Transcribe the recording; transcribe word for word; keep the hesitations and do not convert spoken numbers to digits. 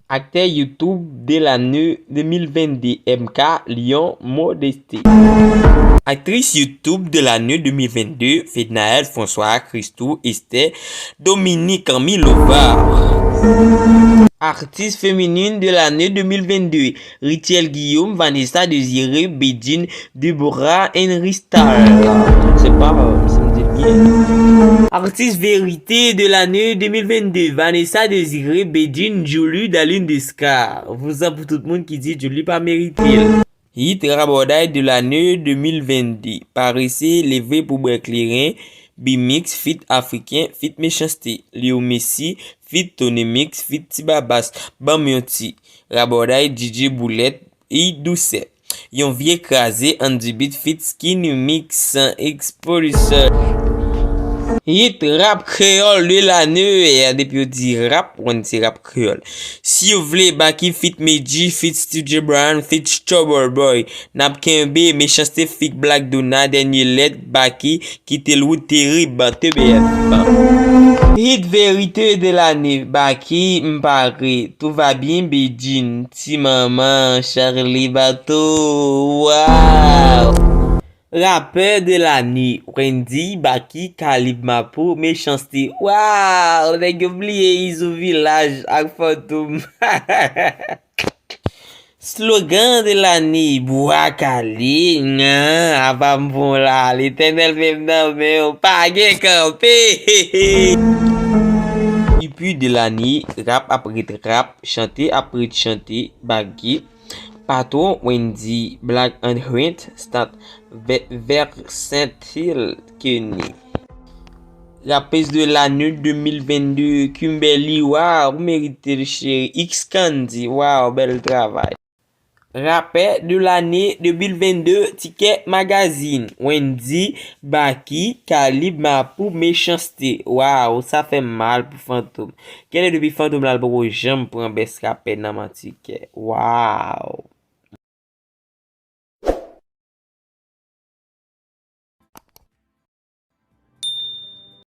Acteur YouTube de l'année deux mille vingt-deux, M K Lyon Modesté. Actrice YouTube de l'année deux mille vingt-deux, Fednaelle François, Christou, Esther, Dominique Milova. Artiste féminine de l'année deux mille vingt-deux, Ritiel Guillaume, Vanessa Désiré, Bedjine, Deborah Henry Star. Se pa, euh, si m di l byen. Artiste vérité de l'année deux mille vingt-deux, Vanessa Désiré, Bedjine, Julie, Darline Descar. Vouzan pou tout moun ki di Julie pa merite l. Hit rabòday de l'année deux mille vingt-deux, Parese, Leve pou bwè kleren, B-Mix, feat Afriken, feat Mechanste, Leo Messi, feat Tony Mix, feat Ti Babas, Ban m yon ti rabòday, D J Boulèt, I Dousè. Yon vye kraze, Andy Beat feat Skinny Mix, Exposure. Hit rap kreyòl de l'année, depi yo di rap, ou konn se rap kreyòl. Si yo vle, Baky feat Medjy, feat Steve J Brown, feat Trouble Boy. N ap kenbe, Mechanste feat Black Dona, dènye lèt, Baky, kite l wout terib, T B F. Hit vérité de l'année, Baky, M Pare, Tout va bien, Bedjine, Ti Manman, Charly Bato, waw! Rapè de l'année, Wendyy, Baky, Kalib Mapou, Mechanste. Waw, nèg yo bliye Izo Vilaj ak Fantom. Slogan de l'année, Bwa kale, ngan, apa m bon la, Letènèl men m nan men w, pa gen kanpe. Hippie de l'année, rap ap ret rap, chante ap ret chante, Baky, Patwon, Wendyy, Black and Hunt, Stat, Vè-, Versatile, Kenny. Rapèz de l'année deux mille vingt-deux, Kimberly, waw, ou merite l, cheri. X Candy, waw, bèl travay. Rapè de l'année deux mille vingt-deux, Tikè Magazine, Wendyy, Baky, Kalib Mapou, Mechanste. Waw, sa fè m mal pou Fantom. Genlè depi Fantom la, l poko janm pran bèst rapè nan men Tikè. Waw.